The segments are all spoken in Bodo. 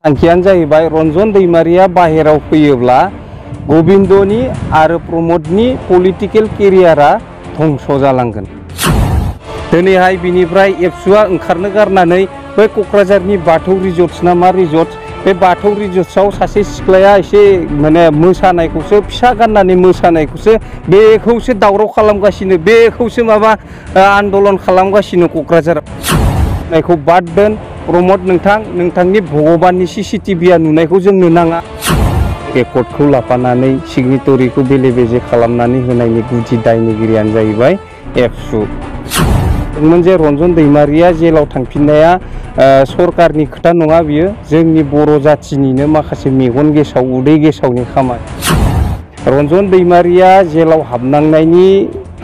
थांखियानो जाहैबाय रन्जन दैमारिया बाहेराव फैयोब्ला गबिन्दनि आरो प्रमदनि पलिटिकेल केरियारा धंस जालांगोन। दिनैहाय बिनिफ्राय एबसुआ ओंखारनो गारनानै बै क'क्राझारनि बाथौ रिजर्ट्स ना मा रिजर्ट्स, बे बाथौ रिजर्ट्सआव सासे सिख्लाया एसे माने मोसानायखौसो फिसा गाननानै मोसानायखौसो बेखौसो दावराव खालामगासिनो, बेखौसो माबा आन्दलन खालामगासिनो क'क्राझाराव। नायखौ बाद दोन प्रमद, नोंथांनि भगबाननि CCTV नुनायखौ जोंनो नाङा। रेकर्डखौ लाफानानै सिगनेटरिखौ बेले बेजे खालामनानै होनायनि गुदि दायनिगिरियानो जाहैबाय एबसु। जे रन्जन दैमारिया जेलाव थांफिननाया सरकारनि खोथा नङा, बियो जोंनि बर' जाथिनिनो माखासे मेगन गेसाव उदै गेसावनि खामानि। रन्जन दैमारिया जेलाव हाबनांनायनि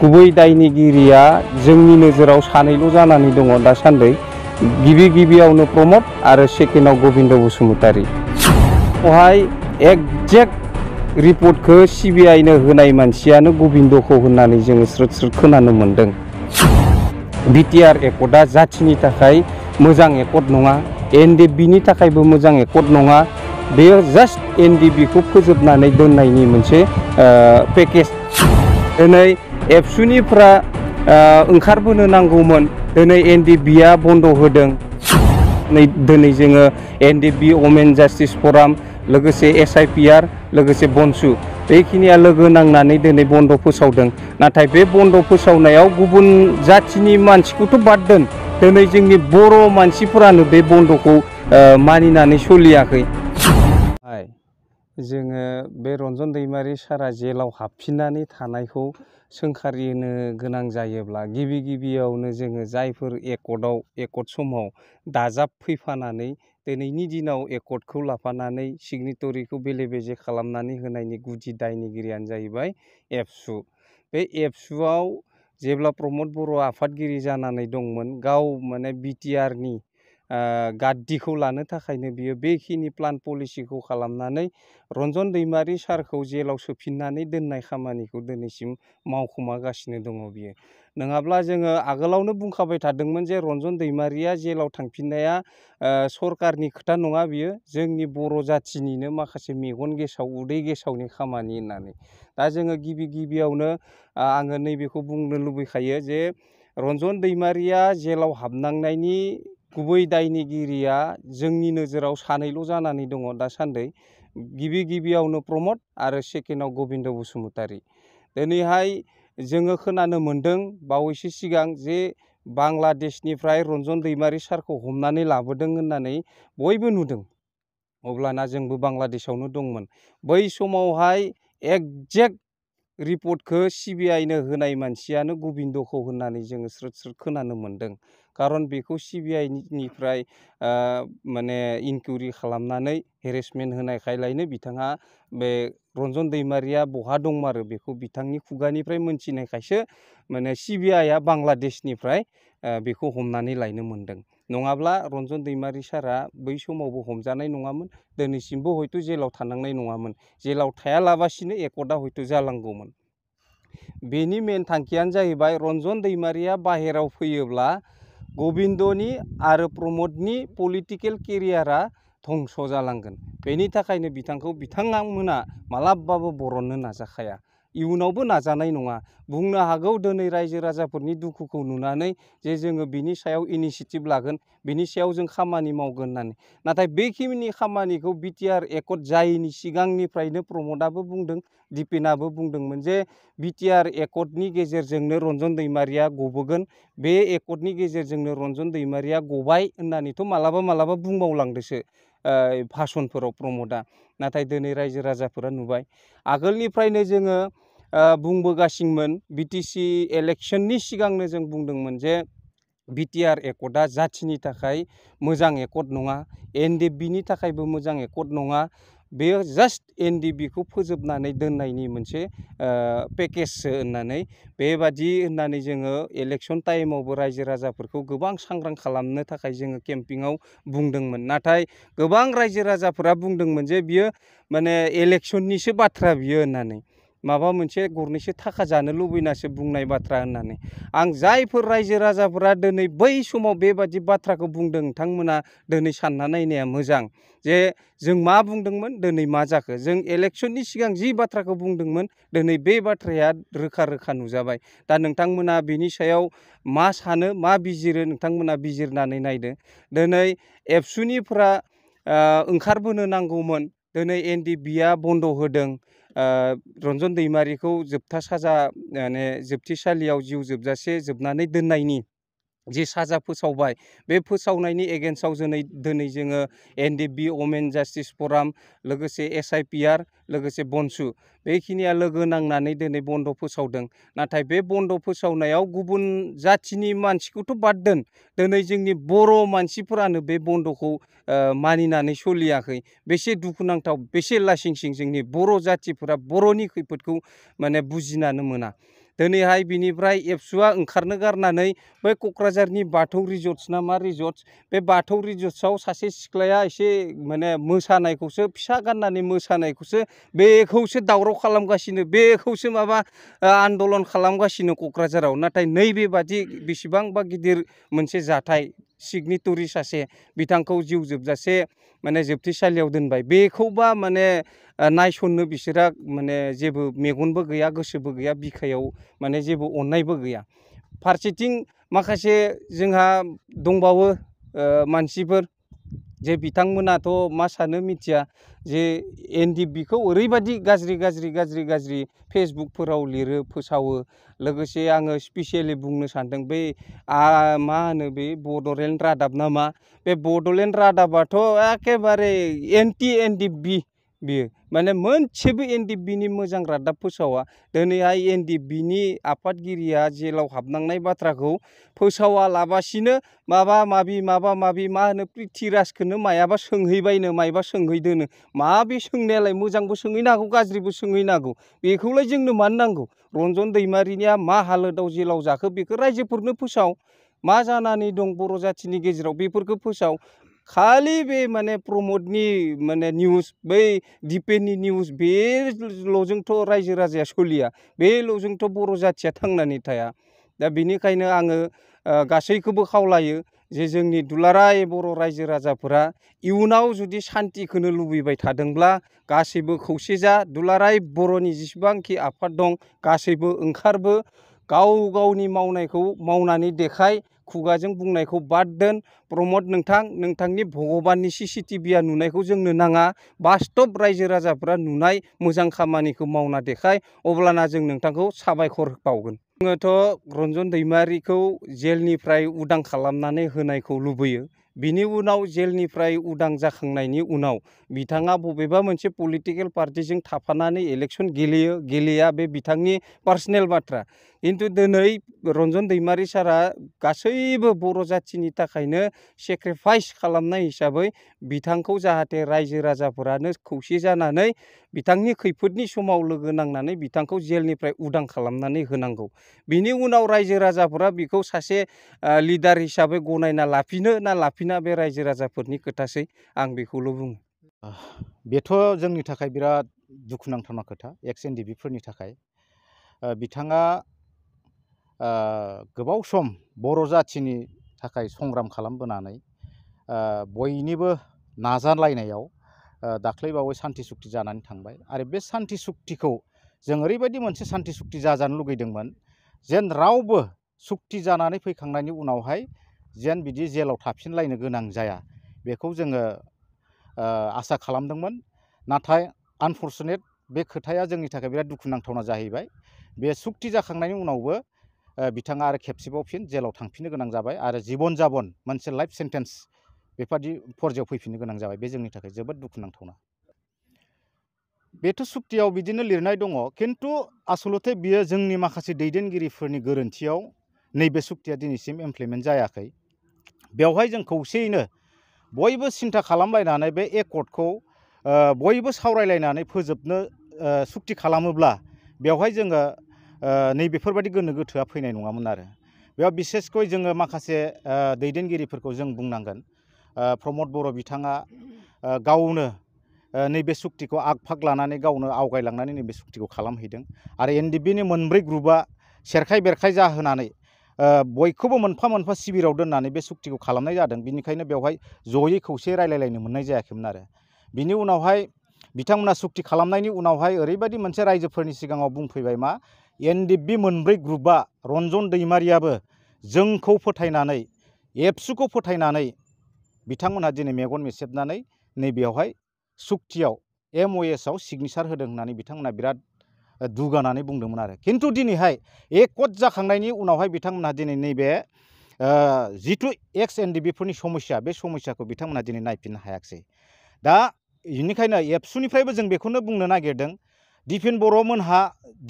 गुबै दायनिगिरिया जोंनि नोजोराव सानैल' जानानै दङ दासान्दि। गिबियावनो प्रमद आरो सेकेन्डआव गबिन्द बसुमतारी। बेवहाय एक्जेक्ट रिपर्टखौ CBI नो होनाय मानसियानो गबिन्दखौ होननानै जोङो स्रोद स्रोद खोनानो मोन्दों। BTR एकर्डआ जाथिनि थाखाय मोजां एकर्ड नङा, NDFBनि थाखायबो मोजां एकर्ड नङा। बेयो जास्ट NDFBखौ फोजोबनानै दोननायनि मोनसे पेकेज। दिनै एबसुनिफ्रा ओंखारबोनो नांगौमोन, दिनै NDFBआ बन्द होदों। दिनै जोङो NDFB वमेन जास्टिस फराम, लोगोसे SIPR, लोगोसे बनसु, बेखिनिया लोगो नांनानै दिनै बन्द फोसावदों। नाथाय बे बन्द फोसावनायाव गुबुन जाथिनि मानसिखौथ' बाद दोन, दिनै जोंनि बर' मानसिफोरानो बे बन्दखौ मानिनानै सोलियाखै। जोङो बे रन्जन दैमारि सारा जेलाव हाबफिननानै थानायखौ सोंखारिनो गोनां जायोब्ला गिबियावनो जोङो जायफोर एकर्ड समाव दाजाब फैफानानै दिनैनि दिनाव एकर्डखौ लाफानानै सिगनेटरिखौ बेले बेजे खालामनानै होनायनि गुदि दायनिगिरियानो जाहैबाय एबसु। बे एबसुआव जेब्ला प्रमद बर' आफादगिरि जानानै दंमोन, गाव माने BTRनि गाद्दिखौ लानो थाखायनो बियो बेखिनि प्लान पलिसिखौ खालामनानै रन्जन दैमारि सारखौ जेलाव सोफिननानै दोननाय खामानिखौ दिनैसिम मावखुमागासिनो दङ बियो। नङाब्ला जोङो आगोलावनो बुंखाबाय थादोंमोन जे रन्जन दैमारिया जेलाव थांफिननाया सरकारनि खोथा नङा, बियो जोंनि बर' जाथिनिनो माखासे मेगन गेसाव उदै गेसावनि खामानि होननानै। दा जोङो गिबियावनो आङो नैबेखौ बुंनो लुबैखायो जे रन्जन दैमारिया जेलाव हाबनांनायनि गुबै दायनिगिरिया जोंनि नोजोराव सानैल' जानानै दङ दासान्दि। गिबियावनो प्रमद आरो सेकेन्डआव गबिन्द बसुमतारी। दिनैहाय जोङो खोनानो मोन्दों बावैसो सिगां जे बांलादेशनिफ्राय रन्जन दैमारि सारखौ हमनानै लाबोदों होननानै बयबो नुदों। अब्लाना जोंबो बांलादेशआवनो दंमोन। बै समावहाय एक्जेक्ट रिपर्टखौ CBI नो होनाय मानसियानो गबिन्दखौ होननानै जोङो स्रोद स्रोद खोनानो मोन्दों। खारन बेखौ CBI निफ्राय माने इनकुइरि खालामनानै हेरेसमेन्ट होनायखायलायनो बिथाङा बे रन्जन दैमारिया बहा दंमारो बेखौ बिथांनि खुगानिफ्राय मोनथिनायखायसो माने CBI बांलादेशनिफ्राय बेखौ हमनानै लायनो मोन्दों। नङाब्ला रन्जन दैमारि सारा बै समावबो हमजानाय नङामोन, दिनैसिमबो हयथ' जेलाव थानांनाय नङामोन। जेलाव थायालाबासिनो एकर्डआ हयथ' जालांगौमोन। बेनि मेन थांखियानो जाहैबाय रन्जन दैमारिया बाहेराव फैयोब्ला गबिन्दनि आरो प्रमदनि पलिटिकेल केरियारा धंस जालांगोन। बेनि थाखायनो बिथांमोना मालाबाबो बरननो नाजाखाया, इयुनावबो नाजानाय नङा। बुंनो हागौ दिनै रायजो राजाफोरनि दुखुखौ नुनानै जे जोङो बिनि सायाव इनिसियेटिभ लागोन, बिनि सायाव जों खामानि मावगोन होननानै। नाथाय बेखिनि खामानिखौ BTR एकर्ड जायैनि सिगांनिफ्रायनो प्रमदाबो बुंदों, दिपेनाबो बुंदोंमोन जे BTR एकर्डनि गेजेरजोंनो रन्जन दैमारिया गबोगोन, बे एकर्डनि गेजेरजोंनो रन्जन दैमारिया गबाय होननानैथ' मालाबा बुंबावलांदोसो भाषणफोराव प्रमदा। नाथाय दिनै रायजो राजाफोरा नुबाय। आगोलनिफ्रायनो जोङो बुंबोगासिनोमोन, BTC इलेक्सननि सिगांनो जों बुंदोंमोन जे BTR एकर्डआ जाथिनि थाखाय मोजां एकर्ड नङा, NDFBनि थाखायबो मोजां एकर्ड नङा। बेयो जास्ट NDFBखौ फोजोबनानै दोननायनि मोनसे पेकेजसो होननानै, बेबादि होननानै जोङो इलेक्सन टाइमावबो रायजो राजाफोरखौ गोबां सांग्रां खालामनो थाखाय जोङो केम्पिंआव बुंदोंमोन। नाथाय गोबां रायजो राजाफोरा बुंदोंमोन जे बियो माने इलेक्सननिसो बाथ्रा बियो होननानै। माबा मोनसे गरनैसो थाखा जानो लुबैनासो बुंनाय बाथ्रा होननानै आं जायफोर रायजो राजाफोरा दिनै बै समाव बेबादि बाथ्राखौ बुंदों बिथांमोना दिनै सानना नायनाया मोजां जे जों मा बुंदोंमोन दिनै मा जाखो जों इलेक्सननि सिगां जि बाथ्राखौ बुंदोंमोन दिनै बे बाथ्राया रोखा रोखा नुजाबाय दा नोंथांमोना बिनि सायाव मा सानो मा बिजिरो नोंथांमोना बिजिरनानै नायदो दिनै एबसुनिफ्रा ओंखारबोनो नांगौमोन दिनै NDBआ बन्द' होदों रन्जन दैमारिखौ जोबथा साजा माने जोबथेसालियाव जिउ जोबजासे जोबनानै दोननायनि जि साजा फोसावबाय बे फोसावनायनि एगेन्स्टआव दिनै जोङो NDB वमेन जास्टिस फराम लोगोसे SIPR लोगोसे बनसु बेखिनिया लोगो नांनानै दिनै बन्द' फोसावदों नाथाय बे बन्द' फोसावनायाव गुबुन जाथिनि मानसिखौथ' बाद दोन दिनै जोंनि बर' मानसिफोरानो बे बन्द'खौ मानिनानै सोलियाखै बेसे दुखुनांथाव बेसे लासिंसिं जोंनि बर' जाथिफोरा बर'नि खैफोदखौ माने बुजिनानो मोना दिनैहाय बिनिफ्राय एबसुआ ओंखारनो गारनानै बै क'क्राझारनि बाथौ रिजर्ट्स ना मा रिजर्ट्स बे बाथौ रिजर्ट्सआव सासे सिख्लाया एसे माने मोसानायखौसो फिसा गाननानै मोसानायखौसो बेखौसो दावराव खालामगासिनो बेखौसो माबा आन्दलन खालामगासिनो क'क्राझाराव नाथाय नैबेबादि बेसेबांबा गिदिर मोनसे जाथाय सिगनेटरि सासे बिथांखौ जिउ जोबजासे माने जोबथेसालियाव दोनबाय बेखौबा माने नायसननो बिसोरा माने जेबो मेगनबो गैया गोसोबो गैया बिखायाव माने जेबो अननायबो गैया फारसेथिं माखासे जोंहा दंबावो मानसिफोर जे बिथांमोनाथ' मा सानो मिथिया जे NDBखौ ओरैबायदि गाज्रि फेसबुकफोराव लिरो फोसावो लोगोसे आङो स्पेसियेलि बुंनो सानदों बै मा होनो बे बड'लेण्ड रादाब नामा बे बड'लेण्ड रादाबाथ' एखेबारे एन्टि NDB बियो माने मोनसेबो NDBनि मोजां रादाब फोसावा दिनैहाय NDBनि आफादगिरिया जेलाव हाबनांनाय बाथ्राखौ फोसावालाबासिनो माबा माबि मा होनो प्रिथिराजखौनो मायाबा सोंहैबायनो मायबा सोंहैदोनो बे सोंनायालाय मोजांबो सोंहैनो हागौ गाज्रिबो सोंहैनो हागौ बेखौलाय जोंनो मानो नांगौ रन्जन दैमारिनिया मा हालोदाव जेलाव जाखो बेखौ रायजोफोरनो फोसाव मा जानानै दं बर' जाथिनि गेजेराव बेफोरखौ फोसाव खालि बे माने प्रमदनि माने निउस बै दिपेननि निउस बेल'जोंथ' रायजो राजाया सोलिया बेल'जोंथ' बर' जाथिया थांनानै थाया दा बेनिखायनो आङो गासैखौबो खावलायो जे जोंनि दुलाराय बर' रायजो राजाफोरा इयुनाव जुदि सान्तिखौनो लुबैबाय थादोंब्ला गासैबो खौसे जा दुलाराय बर'नि जेसेबांखि आफाद दं गासैबो ओंखारबो गाव गावनि मावनायखौ मावनानै देखाय खुगाजों बुंनायखौ बाद दोन प्रमद नोंथांनि भगबाननि CCTVआ नुनायखौ जोंनो नाङा बास्तब रायजो राजाफोरा नुनाय मोजां खामानिखौ मावना देखाय अब्लाना जों नोंथांखौ साबायखर बावगोन जोङोथ' रन्जन दैमारिखौ जेलनिफ्राय उदां खालामनानै होनायखौ लुबैयो बिनि उनाव जेलनिफ्राय उदां जाखांनायनि उनाव बिथाङा बबेबा मोनसे पलिटिकेल पार्टिजों थाफानानै इलेक्सन गेलेया बे बिथांनि पार्सनेल बाथ्रा खिन्थु दिनै रन्जन दैमारि सारा गासैबो बर' जाथिनि थाखायनो सेक्रिफाइस खालामनाय हिसाबै बिथांखौ जाहाथे रायजो राजाफोरानो खौसे जानानै बिथांनि खैफोदनि समाव लोगो नांनानै बिथांखौ जेलनिफ्राय उदां खालामनानै होनांगौ बिनि उनाव रायजो राजाफोरा बेखौ सासे लिडार हिसाबै गनायना लाफिनो ना लाफिना बे रायजो राजाफोरनि खोथासै आं बेखौल' बुङो बेथ' जोंनि थाखाय बिराद दुखुनांथावना खोथा एक्स NDBफोरनि थाखाय बिथाङा गोबाव सम बर' जाथिनि थाखाय संग्राम खालामबोनानै बयनिबो नाजालायनायाव दाख्लैबावै सान्ति सुक्ति जानानै थांबाय आरो बे सान्ति सुक्तिखौ जों ओरैबायदि मोनसे सान्ति सुक्ति जाजानो लुगैदोंमोन जेन रावबो सुक्ति जानानै फैखांनायनि उनावहाय जेन बिदि जेलाव थाफिनलायनो गोनां जाया बेखौ जोङो आसा खालामदोंमोन नाथाय आनफर्चुनेट बे खोथाया जोंनि थाखाय बिराद दुखुनांथावना जाहैबाय बे सुक्ति जाखांनायनि उनावबो बिथाङा आरो खेबसेबाव फिन जेलाव थांफिननो गोनां जाबाय आरो जीबन जाबन मोनसे लाइफ सेन्टेन्स बेबादि फर्जायाव फैफिननो गोनां जाबाय बे जोंनि थाखाय जोबोद दुखुनांथावना बेथ' सुक्तियाव बिदिनो लिरनाय दङ खिन्थु आसलथे बियो जोंनि माखासे दैदेनगिरिफोरनि गोरोन्थियाव नैबे सुक्तिया दिनैसिम इमप्लिमेन्ट जायाखै बेवहाय जों खौसेयैनो बयबो सिन्था खालामलायनानै बे एकर्डखौ बयबो सावरायलायनानै फोजोबनो सुक्ति खालामोब्ला बेवहाय जोङो नैबेफोरबायदि गोनो गोथोआ फैनाय नङामोन आरो बेयाव बिसेसकय जोङो माखासे दैदेनगिरिफोरखौ जों बुंनांगोन प्रमद बर' बिथाङा गावनो नैबे सुक्तिखौ आग फाग लानानै गावनो आवगायलांनानै नैबे सुक्तिखौ खालामहैदों आरो एनडिएफबिनि मोनब्रै ग्रुपआ सेरखाय बेरखाय जाहोनानै बयखौबो मोनफा मोनफा शिबिराव दोननानै बे सुक्तिखौ खालामनाय जादों। बिनिखायनो बेवहाय जयै खौसे रायलायलायनो मोननाय जायाखैमोन आरो बिनि उनावहाय बिथांमोना सुक्ति खालामनायनि उनावहाय ओरैबायदि मोनसे रायजोफोरनि सिगाङाव बुंफैबाय मा एनडिएफबि मोनब्रै ग्रुपआ रन्जन दैमारियाबो जोंखौ फोथायनानै एबसुखौ फोथायनानै बिथांमोनहा दिनै मेगन मेसेबनानै नैबेयावहाय सुक्तियाव MOSआव सिगनेसार होदों होननानै बिथांमोना बिराद दुगानानै बुंदोंमोन आरो खिन्थु दिनैहाय एकट जाखांनायनि उनावहाय बिथांमोनहा दिनै नैबे जिथु एक्स एनडिएफबिफोरनि समस्या बे समस्याखौ बिथांमोनहा दिनै नायफिननो हायाखिसै। दा बेनिखायनो एबसुनिफ्रायबो जों बेखौनो बुंनो नागिरदों दिपेन बर'मोनहा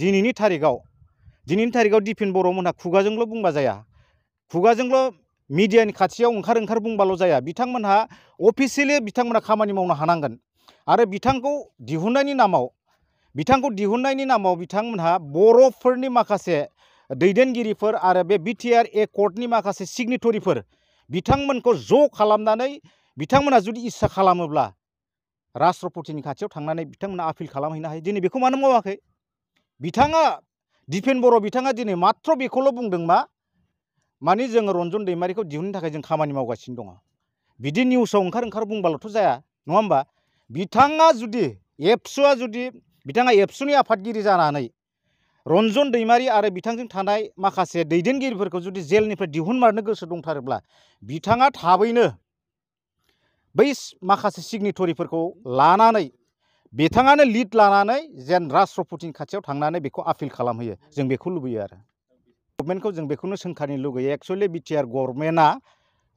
दिनैनि थारिखआव दिपेन बर'मोनहा खुगाजोंल' बुंबा जाया, खुगाजोंल' मिडियानि खाथियाव ओंखार बुंबाल' जाया, बिथांमोनहा अफिसियेलि बिथांमोनहा खामानि मावनो हानांगोन आरो बिथांखौ दिहुननायनि नामाव बिथांमोनहा बर'फोरनि माखासे दैदेनगिरिफोर आरो बे बिटिआर एकर्डनि माखासे सिगनेटरिफोर बिथांमोनखौ ज' खालामनानै बिथांमोना जुदि इस्सा खालामोब्ला राष्ट्रपतिनि खाथियाव थांनानै बिथांमोना आपिल खालामहैनो हायो। दिनै बेखौ मानो मावाखै? बिथाङा दिपेन बर' बिथाङा दिनै माथ्र बेखौल' बुंदों मा माने जोङो रन्जन दैमारिखौ दिहुननो थाखाय जों खामानि मावगासिनो दङ। बिदि निउसाव ओंखार बुंबाल'थ' जाया नङा होमबा? बिथाङा जुदि बिथाङा एबसुनि आफादगिरि जानानै रन्जन दैमारि आरो बिथांजों थानाय माखासे दैदेनगिरिफोरखौ जुदि जेलनिफ्राय दिहुनमारनो गोसो दंथारोब्ला बिथाङा थाबैनो बै माखासे सिगनेटरिफोरखौ लानानै बिथाङानो लिड लानानै जेन राष्ट्रपतिनि खाथियाव थांनानै बेखौ आपिल खालामहैयो। जों बेखौ लुबैयो आरो गभर्नमेन्टखौ जों बेखौनो सोंखारनो लुगैयो। एक्सुवेलि बिटिआर गभर्नमेन्टआ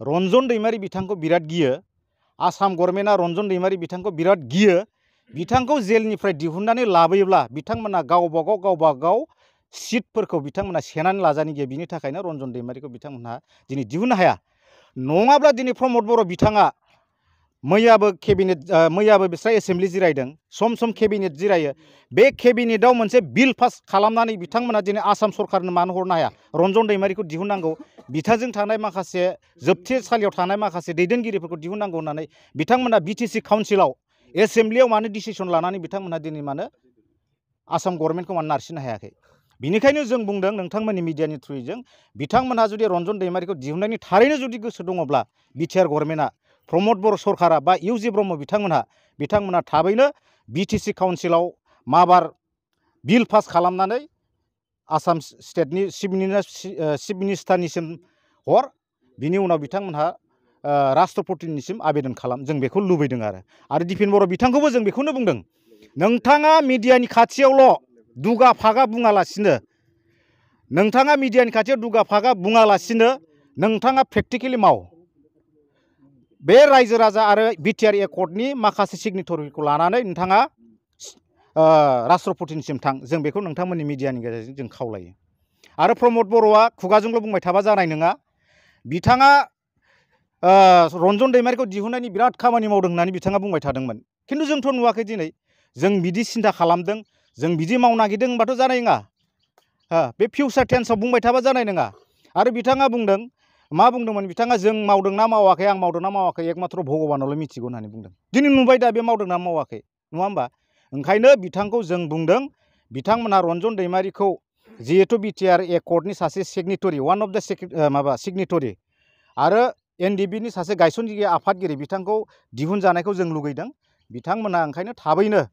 रन्जन दैमारि बिथांखौ बिराद गियो, आसाम गभर्नमेन्टआ रन्जन दैमारि बिथांखौ बिराद गियो। बिथांखौ जेलनिफ्राय दिहुननानै लाबोयोब्ला बिथांमोना गावबा गाव सिटफोरखौ बिथांमोना सेनानै लाजानो गियो। बिनि थाखायनो रन्जन दैमारिखौ बिथांमोनहा दिनै दिहुननो हाया। नङाब्ला दिनै प्रमद बर' बिथाङा मैयाबो बिस्रा एसेम्बलि जिरायदों, सम केबिनेट जिरायो। बे केबिनेटआव मोनसे बिल पास खालामनानै बिथांमोना दिनै आसाम सरकारनो मानो हरनो हाया? रन्जन दैमारिखौ दिहुननांगौ, बिथांजों थानाय माखासे जोबथेसालियाव थानाय माखासे दैदेनगिरिफोरखौ दिहुननांगौ होननानै बिथांमोना बिटिसि काउन्सिलाव एसेम्बलियाव मानो डिसिसन लानानै बिथांमोनहा दिनै मानो आसाम गभर्नमेन्टखौ मानो नारसिननो हायाखै? बिनिखायनो जों बुंदों नोंथांमोननि मिडियानि थ्रुयैजों बिथांमोनहा जुदि रन्जन दैमारिखौ दिहुननायनि थारैनो जुदि गोसो दङब्ला बिटिआर गभर्नमेन्टआ प्रमद बर' सरकारा बा इउजि ब्रह्म बिथांमोनहा थाबैनो बिटिसि काउन्सिलाव माबार बिल पास खालामनानै आसाम स्टेटनि चिफ मिनिस्टारनिसिम हर, बिनि उनाव बिथांमोनहा राष्ट्रपतिनिसिम आवेदन खालाम। जों बेखौ लुबैदों आरो दिपेन बर' बिथांखौबो जों बेखौनो बुंदों नोंथाङा मिडियानि खाथियावल' दुगा फागा बुङालासिनो नोंथाङा प्रेक्टिकेलि माव। बे रायजो राजा आरो बिटिआर एकर्डनि माखासे सिगनेटरिखौ लानानै नोंथाङा राष्ट्रपतिनिसिम थां। जों बेखौ नोंथांमोननि मिडियानि गेजेरजों जों खावलायो। आरो प्रमद बर'आ खुगाजोंल' बुंबाय थाबा जानाय नङा। बिथाङा रन्जन दैमारिखौ दिहुननायनि बिराद खामानि मावदों होननानै बिथाङा बुंबाय थादोंमोन, खिन्थु जोंथ' नुवाखै। दिनै जों बिदि सिन्था खालामदों, जों बिदि मावनो नागिरदों होनबाथ' जानाय नङा। बे फिउचार टेन्सआव बुंबाय थाबा जानाय नङा। आरो बिथाङा बुंदोंमोन बिथाङा जों मावदोंना मावाखै, आं मावदोंना मावाखै एकमात्र भगबानाल' मिथिगौ होननानै बुंदों। दिनै नुबाय दा बे मावदोंना मावाखै, नङा होमबा? ओंखायनो बिथांखौ जों बुंदों बिथांमोनहा रन्जन दैमारिखौ जिहेथु बिटिआर एकर्डनि सासे सिगनेटरि, वान अफ दा सिगनेटरि आरो एनडिएफबिनि सासे गायसनगिरि आफादगिरि बिथांखौ दिहुनजानायखौ जों लुगैदों। बिथांमोना ओंखायनो थाबैनो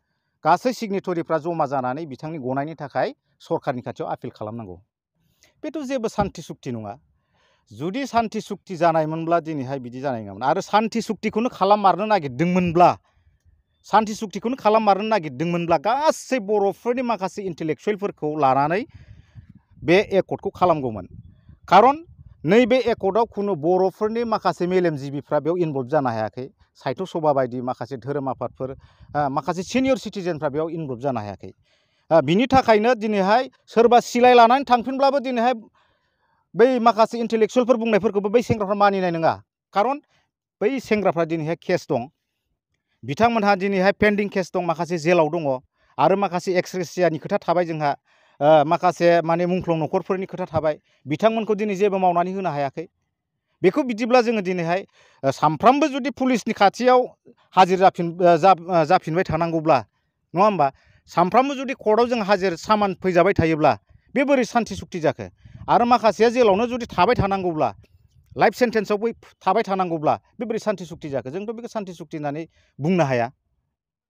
गासै सिगनेटरिफ्रा जमा जानानै बिथांनि गनायनि थाखाय सरकारनि खाथियाव आपिल खालामनांगौ। बेथ' जेबो सान्थि सुक्ति नङा। जुदि सान्थि सुक्ति जानायमोनब्ला दिनैहाय बिदि जानाय नङामोन। आरो सान्थि सुक्तिखौनो खालाममारनो नागिरदोंमोनब्ला गासै बर'फोरनि माखासे इन्टेलेक्सुयेलफोरखौ लानानै बे एकर्डखौ खालामगौमोन। खारन नैबे एकर्डआव खुनु बर'फोरनि माखासे मेलेमजिबिफ्रा बेयाव इनभल्भ जानो हायाखै। साहित्य सभा बायदि माखासे धोरोम आफादफोर, माखासे सिनियर सिटिजेनफ्रा बेयाव इनभल्भ जानो हायाखै। बिनि थाखायनो दिनैहाय सोरबा सिलाय लानानै थांफिनब्लाबो दिनैहाय बै माखासे इन्टेलेक्सुयेलफोर बुंनायफोरखौबो बै सेंग्राफ्रा मानिनाय नङा। खारन बै सेंग्राफ्रा दिनैहाय केस दं, बिथांमोनहा दिनैहाय पेन्डिं केस दं, माखासे जेलाव दङ। आरो माखासे एक्सग्रेसियानि खोथा थाबाय, जोंहा माखासे माने मुंख्लं न'खरफोरनि खोथा थाबाय। बिथांमोनखौ दिनै जेबो मावनानै होनो हायाखै। बेखौ बिदिब्ला जोङो दिनैहाय सामफ्रामबो जुदि पुलिसनि खाथियाव हाजिर जाफिनबाय थानांगौब्ला नङा होमबा सामफ्रामबो जुदि कर्टआव जों हाजिर सामान फैजाबाय थायोब्ला बे बोरै सान्थि सुक्ति जाखो आरो माखासेया जेलावनो जुदि थाबाय थानांगौब्ला लाइफ सेन्टेन्सआव बै थाबाय थानांगौब्ला बे बोरै सान्थि सुक्ति जाखो जोंथ' बेखौ सान्थि सुक्ति होननानै बुंनो हाया।